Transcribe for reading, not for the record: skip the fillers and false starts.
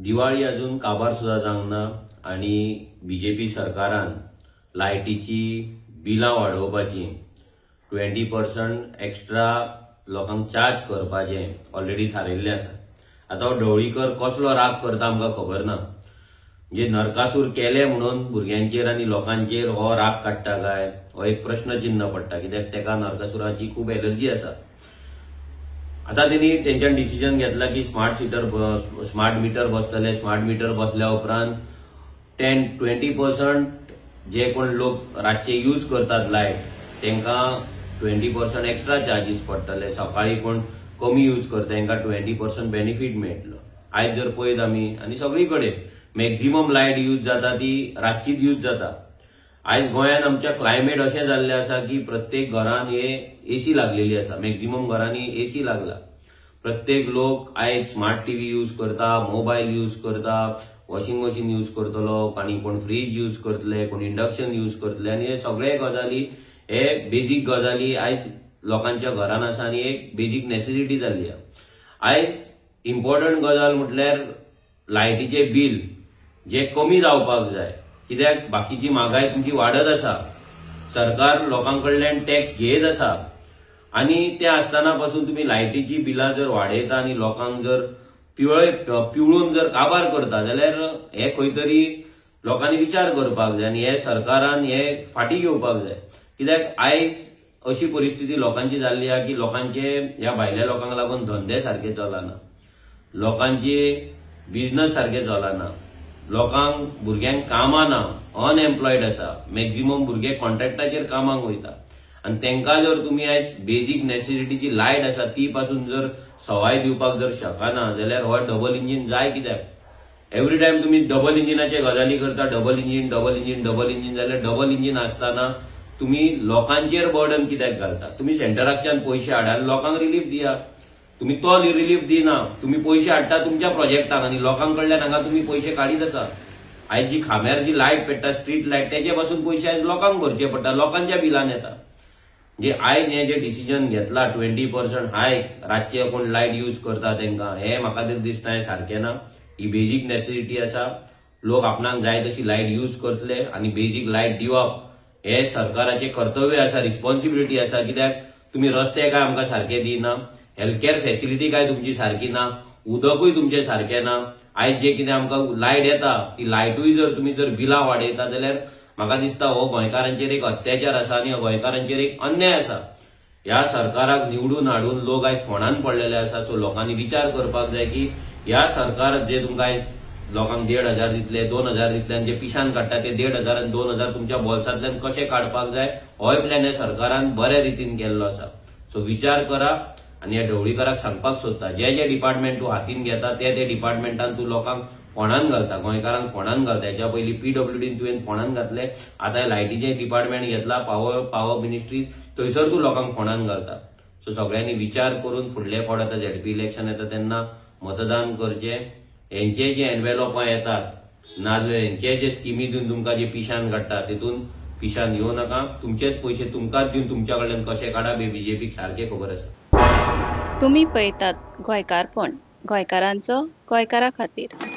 दिवाळी अजून काबार सुद्धा जावंक ना आनी बीजेपी सरकारान लायटीची बिलां वाडोवपाची 20% एक्स्ट्रा लोकांक चार्ज करपाचें ऑलरेडी थारायिल्लें आसा. आतां हो ढवळीकर कसलो राग करता आमकां खबर ना. म्हणजे नरकासूर केले म्हणून भुरग्यांचेर आनी लोकांचेर हो राग काडटा काय हो एक प्रश्नचिन्ह पडटा, कित्याक तेका नरकासुराची खूब एलर्जी आसा. आता तेणी तेंच्यान डिसिजन घेतला की स्मार्ट मिटर बसतले. स्मार्ट मिटर बसल्या उपरांत 10-20% जे कोण लोक रातचे यूज करतात लायट तेंकां 20% एक्स्ट्रा चार्जीस पडटले. सकाळी कोण कमी यूज करता तेंकां 20% बेनिफीट मेळटलो. आयज जर पळयत आमी आनी सगळी कडेन मॅक्झिमम लायट यूज जाता ती रातचीच यूज जाता. आयज गोंयांत आमच्या क्लायमेट अशें जाल्लें आसा की प्रत्येक घरान हे एसी लागलेली आसा. मॅक्झिमम घरांनी एसी लागला. प्रत्येक लोक आयज स्मार्ट टीव्ही यूज करता, मोबायल यूज करता, वॉशिंग मशीन यूज करतलो, आनी कोण फ्रीज यूज करतले, कोण इंडक्शन यूज करतले. आनी हे सगळे गजाली हे बेजीक गजाली आयज लोकांच्या घरान आसा आनी एक बेजीक नेसेसिटी जाल्ली आसा. आयज इम्पॉर्टंट गजाल म्हटल्यार लायटीचे बील जे कमी जावपाक जाय, कित्याक बाकीची म्हागाय तुमची वाडत आसा. सरकार लोकां कडल्यान टॅक्स घेत आसा आनी ते आसतना पासून तुमी लायटीची बिलां जर वाडयता आनी लोकांक जर पिवळून जर काबार करता जाल्यार हे खंय तरी लोकांनी विचार करपाक जाय आनी हे सरकारान हे फाटीं घेवपाक जाय. कित्याक आयज अशी परिस्थिती लोकांची जाल्ली आसा की लोकांचे ह्या भायल्या लोकांक लागून धंदे सारके चलना, लोकांचे बिजनस सारके चलना, लोकांक भुरग्यांक कामां ना, अनएम्प्लॉयड आसा. मॅक्झिमम भुरगे कॉन्ट्रॅक्टाचेर कामाक वयता आनी तेंकां जर तुमी आयज बेजीक नेसेसिटीची लायट आसा ती पासून जर सवाय दिवपाक जर शकना जाल्यार हो डबल इंजीन जाय कित्याक? एवरी टायम तुमी डबल इंजिनाचे गजाली करता, double engine double engine double engine, जाल्यार डबल इंजीन आसतना तुमी लोकांचेर बर्डन कित्याक घालता? तुमी सेंटराकच्यान पयशे हाडा आनी लोकांक रिलीफ दिया. तुमी तो रिलीफ दिना, तुमी पयशे हाडटा तुमच्या प्रोजेक्टाक आनी लोकां कडल्यान हांगा तुमी पयशे काडीत आसा. आयज जी खांब्यार जी लायट पेट्टा स्ट्रीट लायट तेचे पासून पयशे आयज लोकांक भरचे पडटा, लोकांच्या बिलान येता. म्हणजे आयज हे जे डिसिजन घेतला 20% हायक रातचे कोण लायट यूज करता तेंकां, हे म्हाका तरी दिसता हें सारकें ना. ही बेजीक नेसेसिटी आसा. लोक आपणाक जाय तशी लायट यूज करतले आनी बेजीक लायट दिवप हे सरकाराचें कर्तव्य आसा, रिस्पॉन्सिबिलिटी आसा. कित्याक तुमी रस्ते काय आमकां सारके दिना, हेल्थकेअर फॅसिलिटी काय तुमची सारकी ना, उदकूय तुमचें सारकें ना. आयज जे कितें आमकां लायट येता ती लायटूय जर तुमी जर बिलां वाडयता जाल्यार म्हाका दिसता हो गोंयकारांचेर एक अत्याचार आसा आनी गोंयकारांचेर एक अन्याय आसा. ह्या सरकाराक निवडून हाडून लोक आयज फोंडान पडलेले आसा. सो लोकांनी विचार करपाक जाय की ह्या सरकार जे तुमकां आयज लोकांक 1500 दितले, 2000 दितले आनी जे पिशान काडटा ते 1500 आनी 2000 तुमच्या बोल्सांतल्यान कशे काडपाक जाय होय प्लॅन हे सरकारान बऱ्या रितीन केल्लो आसा. सो विचार करा आनी ह्या ढवळीकराक सांगपाक सोदता, जे जे डिपार्टमेंट तूं हातीन घेता ते ते डिपार्टमेंटान तूं लोकांक फोंडान घालता, गोंयकारांक फोंडान घालता. हेच्या पयलीं पीडब्ल्यूडीन तुवें फोंडान घातले, आतां लायटीचें डिपार्टमेंट घेतला पावर मिनिस्ट्री, थंयसर तूं लोकांक फोंडान घालता. सो सगळ्यांनी विचार करून फुडले फावट आतां झेडपी इलेक्शन येता तेन्ना मतदान करचें. हेंचे जे एनवेलोपां येतात नाजाल्यार हेंचे जे स्किमी दिवन तुमकां जे पिशान काडटा तितून पिशान येवं नाका. तुमचेच पयशे तुमकांच दिवन तुमच्या कडल्यान कशे काडा हे बीजेपीक सारकें खबर आसा. तुमी पळयतात गोंयकारपण, गोंयकारांचो गोंयकारा खातीर.